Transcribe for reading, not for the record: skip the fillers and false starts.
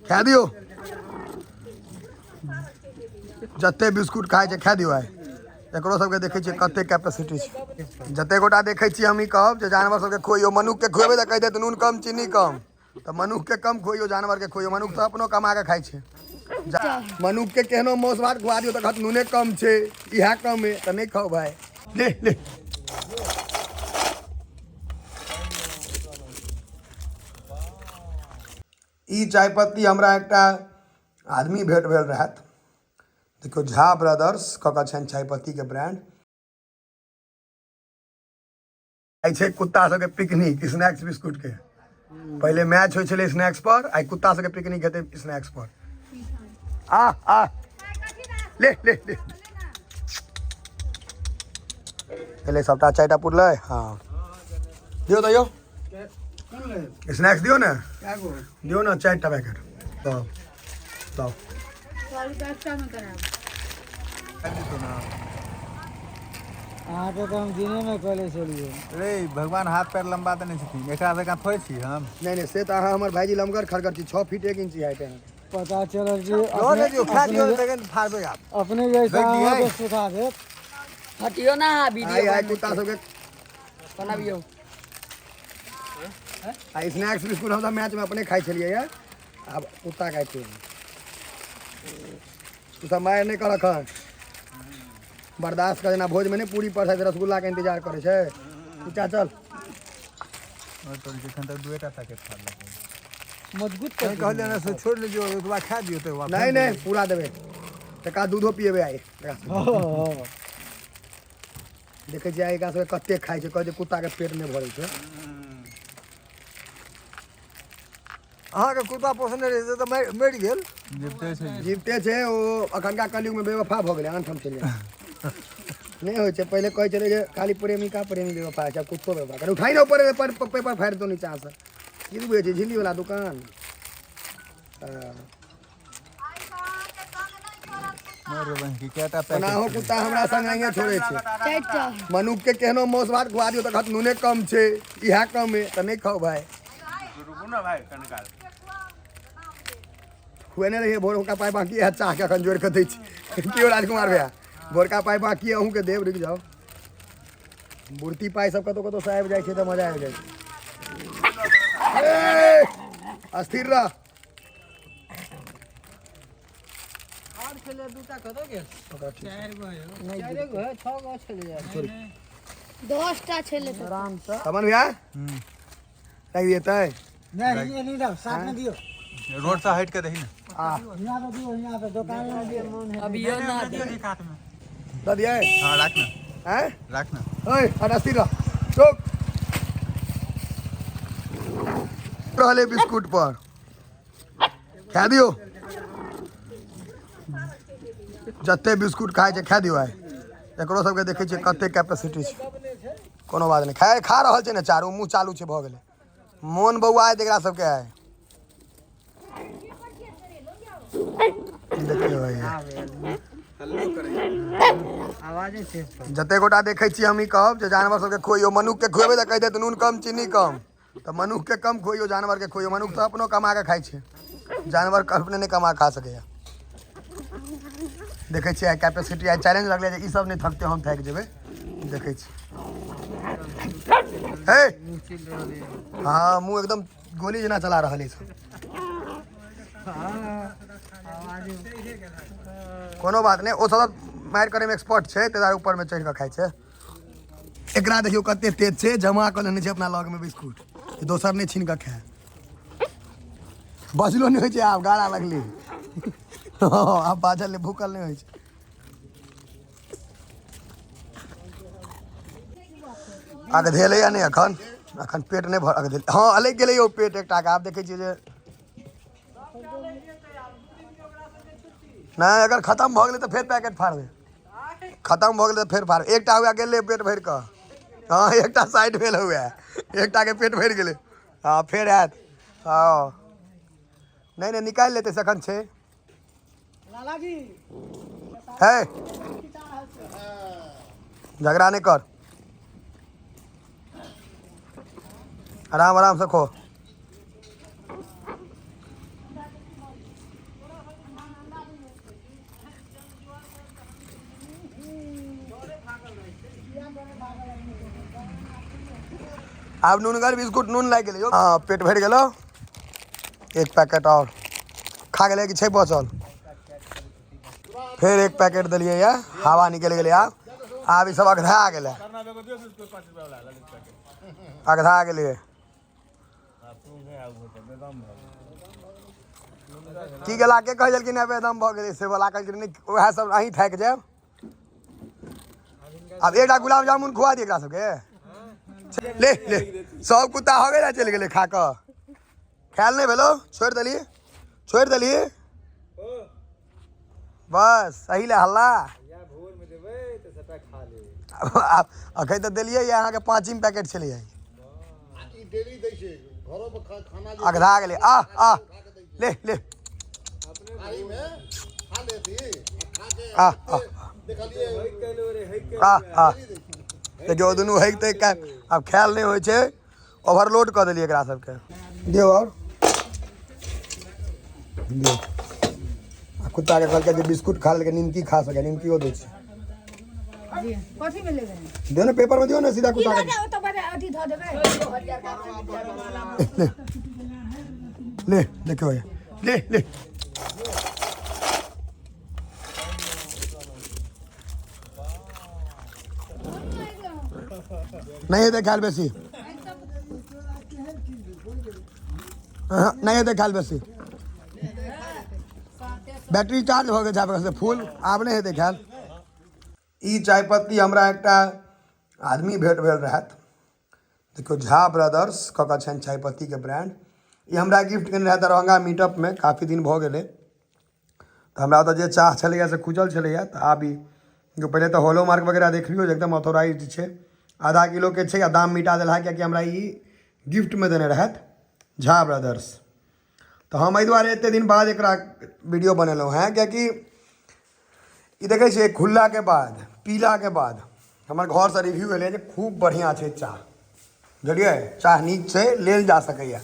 खा दियौ। जते बिस्कुट खाइ छै खा दियौ। आइ एकरो सबके देखै छियै कते कैपेसिटी छै। जते गोटा देखै छियै हम ई कहब जे जानवर सबके खुअइयौ। मनुख के खुएबै तऽ कहि देत नून कम चीनी कम, तऽ मनुख के कम खुअइयौ, जानवर के खुअइयौ। मनुख तऽ अपनो कमा कऽ खाइ छै। मनुख के केहनो मासु भात खुआ दियौ तऽ कहत नूने कम छै, इएह कम है, तऽ नहि खाउ भाय। ले ले ई चायपत्ती हमरा एकटा आदमी भेट भेल रहथि। देखियौ झा ब्रदर्स कऽ कऽ छनि चायपत्तीके ब्रांड। आइ छै कुत्ता सबके पिकनिक स्नैक्स बिस्कुट के। पहिले मैच होइ छलै स्नैक्स पर, आइ कुत्ता सबके पिकनिक हेतै स्नैक्स पर। आ आ ले ले ले एलै सबटा चारिटा पुरलै। हँ दियौ तऽ यौ स्नैक्स दियौ ने, दियौ ने चारिटा पैकेट। तऽ लाउ। अहाँके तऽ हम दिनेमे कहले छलियै। रे भगवान हाथ पैर लम्बा देने छथिन, एकरा जकाँ थोड़े छी हम। नहि नहि, से तऽ अहाँ हमर भाईजी लमगर खड़गर छी, 6 फीट 1 इंची हाइट है। पता चलल कि अपने दियौ, खा दियौ तखन फाड़बै आब। अपने जैसा देख लियै। अहाँके सुखा देत। हटियो ना आइ वीडियो आइ कुत्ता सबके बनाबियो। आ स्नैक्स बिस्कुट हम सब मैच में अपने खाइ छलियै या, आब कुत्ता खाइ छै। तू सब मारि नहि कर एखन, बर्दाश्त कर। जेना भोज में नहि पूरी परसै छै, रसगुल्ला के इंतजार करै छै। नीचा चल। और तोरी एखन तक दुएटा पैकेट फाड़लक। मजबूत तैं कहलियै ने से छोड़ि लियौ, ओतबा खा दियौ तकर बाद। नहीं नहीं, पूरा देबै, तका दूधो पिएबै आइ एकरा सबके। देखै छियै आइ एकरा सबके कते खाइ छै, कहै छै कुत्ता के पेट नहि भरै छै। अहाँके कुत्ता पोसने रही तऽ मरि गेल। जीवते छै, जीवते छै ओ। अखनका कलयुग में बेवफा भऽ गेलै, आन ठाम चलि जाइ नहि होइ छै। पहिले कहै छलै जे खाली प्रेमिका प्रेमी बेवफा होइ छै, आब कुत्तो बेवफा करे। उठाइ ने ऊपर पर पेपर फाड़ि दो नीचाँसँ। की बुझै छै झिल्ली वाला दुकान? हँ। मर बहिन की कएटा पैकेट। ओनाहो कुत्ता हमरा संग नहिए छोड़ै छै। चारिटा। मनुख के केहनो मासु भात खुआ दियौ तऽ कहत नूने कम छै, इएह कम है, तऽ नहि खाउ भाय। रुकू ना भाई कनिकाल। खुएने रहियै भोरका पाइ बाकी है, चाह के एखन जोड़ि कऽ दै छी। की हो राजकुमार भैया, भोरका पाइ बाकी है, अहूँके देब, रुकि जाउ। बुड़ती पाइ सब कतौ कतौ से आबि जाइ छै तऽ मजा आबि जाइ छै। ए, अस्थिर रह। ओकरा ठीक छै। 10टा छलै तऽ। तमन भैया लागि जेतै। नहीं ये नहीं दाओ, साथ में दियो। रोड से हटि के दही ने। आ यहाँ पे दियो, यहाँ पे दुकान में दियो। अभियो ना दऽ दियै। हाँ राख ना। आँय राख ना। ओए हट, अस्थिर रह, चुप रहले बिस्कुट पर। खा दियौ, जते बिस्कुट खाइ छै खा दियौ। आइ एकरो सबके देखै छियै कते कैपेसिटी छै। कोनो बात नहि, खाय खा रहल छै ने, चारू मुँह चालू छै, भऽ गेलै मोन बौआ आइ एकरा सबके। आइ देखियौ भैया जते गोटा देखै छियै हम ई कहब जे जानवर सबके खुअइयौ। मनुख के खुएबै तऽ कहि देत नून कम चीनी कम, तऽ मनुख के कम खुअइयौ, जानवर के खुअइयौ। मनुख तऽ अपनो कमा कऽ खाइ छै, जानवर अपने नहि कमा खा सकैया। देखै छियै आइ कैपेसिटी, आइ चैलेंज लगलै जे ई सब नहि थकतै हम थाकि जेबै। देखै छी हे, हाँ मुँह एकदम गोली जेना चला रहल अछि। कोनो बात नहि, ओ सब मारि करैमे एक्सपर्ट छै, ताहि दुआरे ऊपरमे चढ़ि कऽ खाइ छै। एकरा देखियौ कते तेज छै, जमा कऽ लेने छै अपना लगमे बिस्कुट, दोसर नहि छीन कऽ खाय। बजलो नहि होइ छै आब, गाड़ा लगलै। हँ, आब बाजल नहि, भूखल नहि होइ छै। अगधेलैया नहि एखन, एखन पेट नहि भर अगधेल। हँ अलगि गेलै यौ पेट एकटा के। आब देखै छियै जे नहि, अगर खतम भऽ गेलै तऽ फेर पैकेट फाड़बै। खतम भऽ गेलै तऽ फेर फाड़बै। एकटा हुए गेलै पेट भरि कऽ। हँ एकटा साइड भेल हुए, एकटा के पेट भरि गेलै। हँ फेर आयत। हँ नहि नहि, निकालि लेतै से एखन छै। लालाजी है, झगड़ा नहि कर, आराम आराम से खो। आब नूनगर बिस्कुट नून लागि गेलै यौ। हँ, पेट भरि गेलो। एक पैकेट आओर खा गेलै कि छै बचल? फेर एक पैकेट देलियै यऽ, हवा निकलि गेलै। आब आब ई सब अगधा गेलै, अगधा गेलियै। की गेला के कहै छलखिन, बेदम भऽ गेलै से वला कहलखिन नहि, उएह सब अहीं थाकि जायब। आब एकटा गुलाब जामुन खुआ दियै एकरा सबके। ले ले, सब कुत्ता हो गेलै, चलि गेलै खा कऽ। खायल नहि भेलो, छोड़ि देली, छोड़ि देली, बस सही ले हल्ला। आब अखन तऽ देलियै यऽ अहाँके, पाँचिम पैकेट छलैए। अगधा गेलै। आ आ, ले ले, आ आ आ आ, देखियौ दुनू हैक तैक। आब खायल नहि होइ छै, ओवरलोड कऽ देलियै एकरा सबके। दियौ आओर दियौ। आ कुत्ताके कहलकै जे बिस्कुट खा लेलकै, निमकी खा सकै, निमकियो दै छै। कथी में लेबै? दियौ ने, पेपर में दियौ ने, सीधा कुत्ता के। ओतऽ बड़ा अथी धऽ देबै। ले ले, देखियौ ये। ले ले, नहि हेतै खायल बेसी। अहँ, नहि हेतै खायल बेसी। बैटरी चार्ज भऽ गेल छै आब फुल, आब नहि हेतै खायल। ई चाय पत्ती हमरा एकटा आदमी भेट भेल रहथि। देखियौ, झा ब्रदर्स कऽ कऽ छनि चाय पत्तीके ब्रांड। ई हमरा गिफ्ट केने रहए दरभंगा मीटअपमे, काफी दिन भऽ गेलै। तऽ हमरा ओतऽ जे चाह छलैए से खुजल छलैए। तऽ आब ई जो पहिले तऽ होलो मार्क वगैरह देख लियौ जे एकदम ऑथोराइज छै। आधा किलोके छै आ दाम मिटा देलहा, कियाकि हमरा ई गिफ्टमे देने रहथि झा ब्रदर्स। तऽ हम एहि दुआरे एतेक दिन बाद एकरा वीडियो बनेलहुँ हेँ, कियाकि ई देखै छियै, खुललाके बाद, पीलाके बाद हमर घरसँ रिव्यू एलै जे खूब बढ़िआँ छै चाह, बुझलियै? चाह नीक छै, लेल जा सकैए।